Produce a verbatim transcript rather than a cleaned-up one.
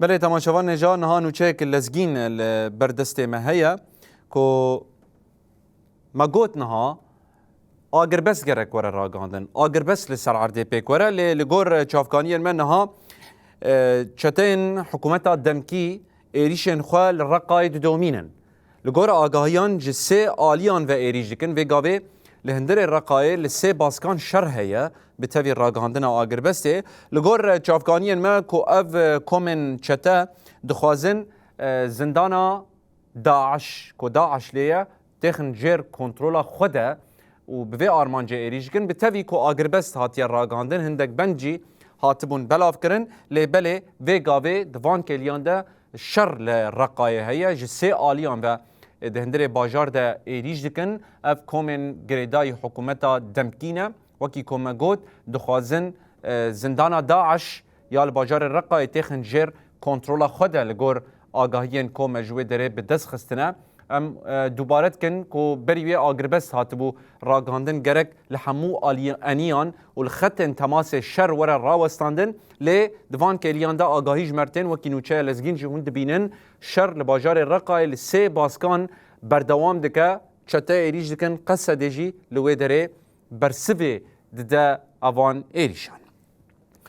Belê, temaşevan hêja, niha nûçeyek lezgîn li ber destê me heye ku me got niha agirbest gerek were ragihandin. Agirbest li ser erdê pêk were, lê li gor çavkaniyên me niha, e, çeteyên hikûmeta demkî êrîşên xwe li Reqayê didomînin. Li gor agahiyan ji sê aliyan ve êrîş dikin. Vê gavê li hundirê Reqayê li sê baskan şer heye, bi tevî ragihandina agirbestê. Li gor çavkaniyên me ku ev komên çete dixwazin, e, zindana DAIŞ, ku DAIŞ lê ye, têxin jêr kontrola xwe de û bi vê armancê êrîş dikin. Bi tevî ku agirbest hatiye ragihandin, hindek bend jî hatibûn belavkirin, lê belê vê gavê di van kêliyan de şer li Reqayê heye. Ji sê aliyan ve, e, di hundirê bajar de êrîş dikin. Ev komên girêdayî hikûmeta demkî ne. Wekî ku me got, dixwazin, e, zindana DAIŞ ya li bajarê Reqayê têxin jêr kontrola xwe de, li gor agahiyên ku me ji wê derê bi dest xistine. Em, e, dubare dikin ku berî wê agirbest hatibû ragihandin, gerek li hemû aliyeniyan û li xetên temasê şer were rawestandin, lê di van kêliyan de agahî ji me re tên. Wekî nûçeya lezgîn jî hûn dibînin, şer li bajarê Reqayê li sê baskan berdewam dike, çete êrîş dikin, Qesedê jî li wê derê bersivê dide evan êrîşan.